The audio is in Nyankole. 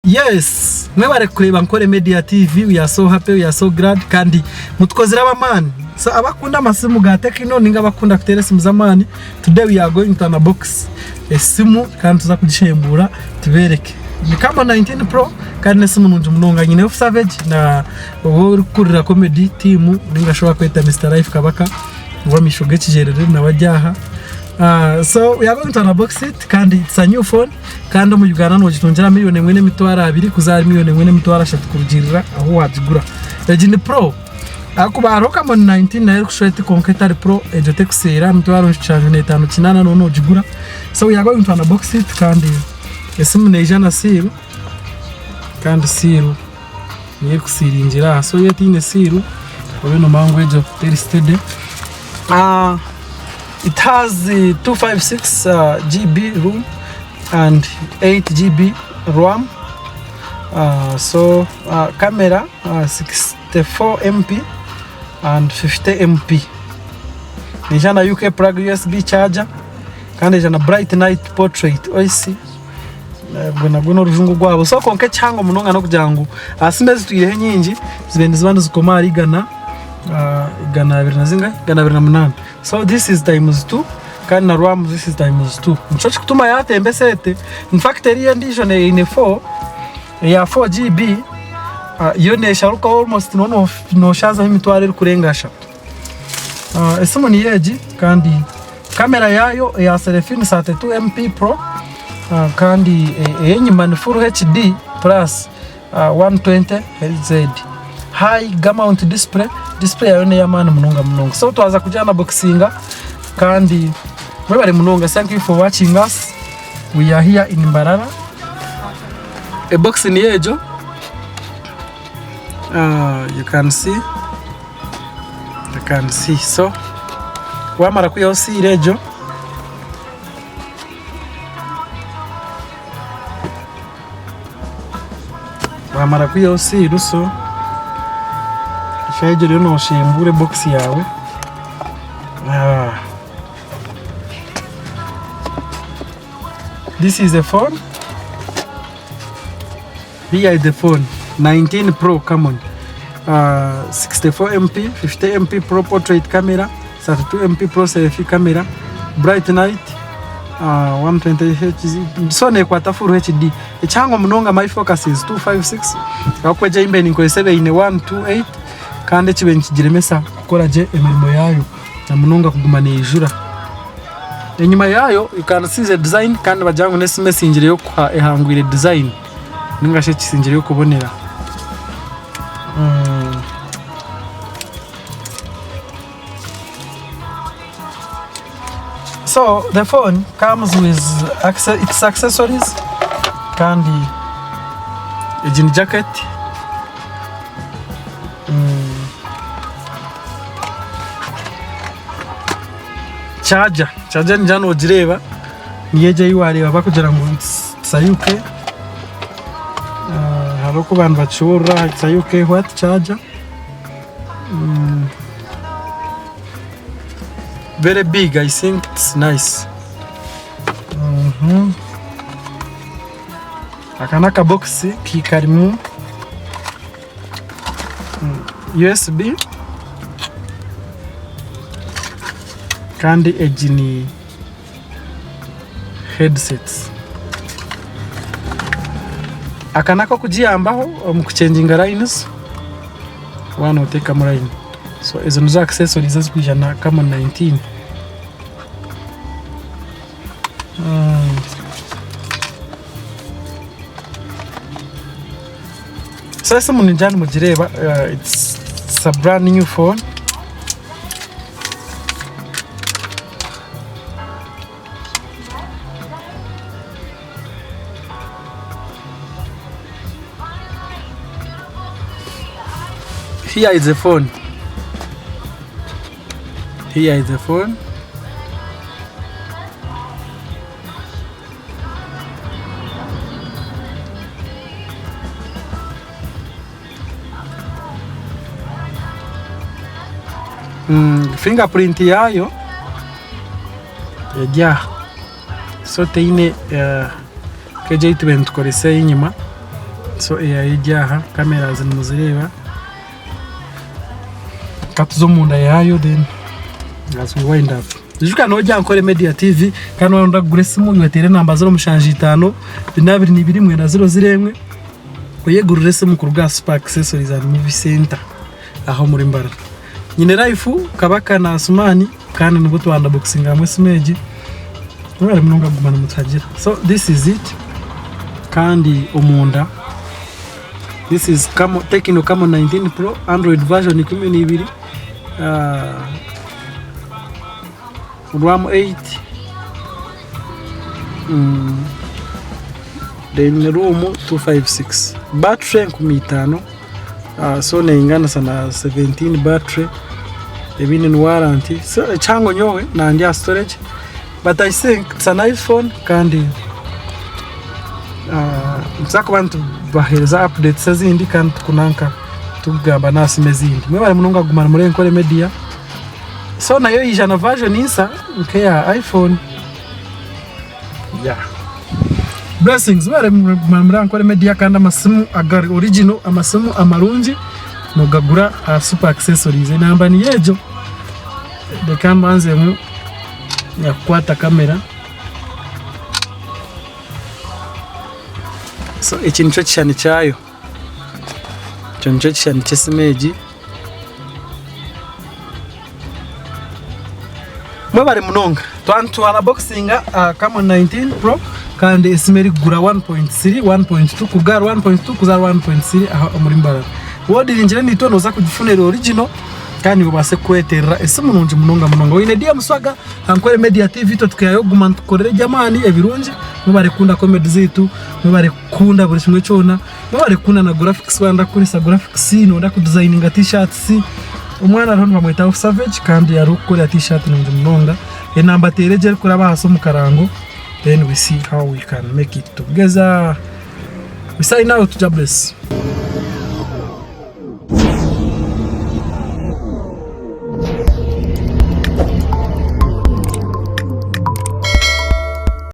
Yes mwebare kureeba Nkore Media TV we are so happy we are so glad kandi mutukozire ab'amaani so abakunda amasimu ga Tecno ninga abakunda kuteera esimu z'amaani today we are going to unbox esimu kandi tuza kugishembuura tubereke ni Camon 19 Pro kandi n'esimu nungi munonga nyineho Savage na ou orikukurira comedy team ninga shi owakweta Mister Life Kabaka ow'amaisho g'ekigyerere nawe ari aha So we are going to unbox it kandi it's a new phone kandi omu Uganda nogitungira million emwe n'emitwaro abiri kuza ahari million emwe n'emitwaro ashatu kurugirira ahu wagigura. Egi ni pro ahakuba hariho Camon 19 nayo erikushusha eti kwonka etari pro egyo tekuseera emitwaro nshanju n'etaano kinaana noba nogigura. So we are going to unbox it kandi esimu neija na seal kandi seal niyo erikusiiringira aha so yo etaine seal obe nomanya ngu egyo teri steady. It has 256 GB room and 8 GB RAM. So camera 64 MP and 50 MP. Neija na UK plug USB charger kandi eija na bright night portrait OS. Ogwo nagwo n'orujungu rwabo. So kwonka ekihango munonga n'okugira ngu aha simu ezitwireho enyingi zibaire niziba nizikoma ahari igana, 128. So this is times 2 kandi na RAM this is times 2. Nikyo kikutuma yatemba esente. In fact eriyo endijo eine 4 eya 4 GB yo nesharukaho almost noshazaho emitwaro erikurenga ashatu. Esimu niyo egi kandi kamera yaayo eya selfie ni 32 MP pro kandi eyenyima ni full HD plus 120 Hz high gamount display, display yaayo neyamaani munonga munonga. So twaza kugi unboxinga kandi mwebare munonga thank you for watching us we are here in Mbarara. Ebox niyo egyo you can see you can see so wamara kwihaho seal egyo Wamara kwihaho seal so eshaaha egyo oriyo noshembura ebokisi yaawe. This is a phone, here is the phone 19 pro Camon 64 MP, 50 MP pro portrait camera, 32 MP pro selfie camera, bright night 120 Hz so nekwata full HD. Ekihango munonga my focus is 256 ahabw'okuba egyo ei mbaire ninkozesa eba eine 128 kandi ekibaire nikigiremesa kukora gye emirimo yaayo na munonga kuguma neijura. Enyima yaayo you can see the design kandi nibagira ngu n'esimu esingireyo kuha ehangwire design ninga shi ekisingireyo kubonera. So the phone comes with its accessories kandi egi ni jacket charger, charger ningira nogireeba niyo egyo eyi wareeba bakugira ngu it's a UK hariho oku abantu bakishoborora it's a UK what charger. Very big, I think it's nice. Mhm. Aka n'akabokisi karimu USB kandi egi ni headsets. Aka n'akokugiyambaho omu kuchenjinga lines waaba noteekamu line. So ezo nizo accessories ezirikwija na Camon 19. So esimu ningira nimugireeba it's a brand new phone. Here is the phone. Here is the phone. Fingerprint yaayo eri aha so teine nk'egi ei tubaire nitukoresa ey'enyima. So eyayo eri aha, cameras nimuzireeba. Katuze omunda yaayo then as we wind up. Ijuka noija aha Nkore Media TV kandi waaba noyenda kugura esimu iwe teera enamba 075 422 9001 oyegurire esimu kuruga aha Super Accessories and Movie Center aha omuri Mbarara. Nyine Life, Kabaka na Asumaani kandi nibwo twa unboxinga hamwe esimu egi. Mwebare munonga kuguma nimutuhagira. So this is it kandi omunda this is Camon, Tecno Camon 19 Pro Android version 12 RAM 8 then room 256 battery 5000 so neinganisa na 17 battery ebindi ni warranty so ekihango nyowe nandi aha storage but I think it's a nice phone kandi nituza kuba nitubahereza updates ezindi kandi tukunanka tukugamba n'aha simu ezindi. Mwebare munonga kuguma nimureba Enkore Media. So nayo yaija na version nsa nk'eya iPhone. Yeah. Blessings mwebare kuguma nimureba Ankore Media kandi amasimu agari original amasimu amarungi nogagura aha Super Accessories. Enamba niyo egyo. Reka mbanzemu nyakukwata kamera. So eki nikyo kishushani kyayo. Ekyo nikyo kishushani ky'esimu egi. Mwebare munonga. Twaba nitutwara boxinga aha Camon 19 Pro kandi esimu erikugura 1.3, 1.2 kuruga ahari 1.2 kuza ahari 1.3 aha omuri Mbarara. Wodiringire naitwe noza kugifuna eri original kandi obaase kweterera esimu nungi munonga munonga. Oine DM Swaga aha Nkore Media TV itwe tukihayo kuguma nitukukorera eby'amaani ebirungi. Mwebare kukunda comedy zaitu, mwebare kukunda buri kimwe kyona. Mwebare kukunda na graphics waaba noyenda kukoresa graphics, noyenda kudizayininga t-shirts, omwana ariho nibamweta Savage kandi arikukorera t-shirt nungi munonga. Enamba teera egyo erikuraba ahansi omu karango then we see how we can make it together. We sign out, Jah bless.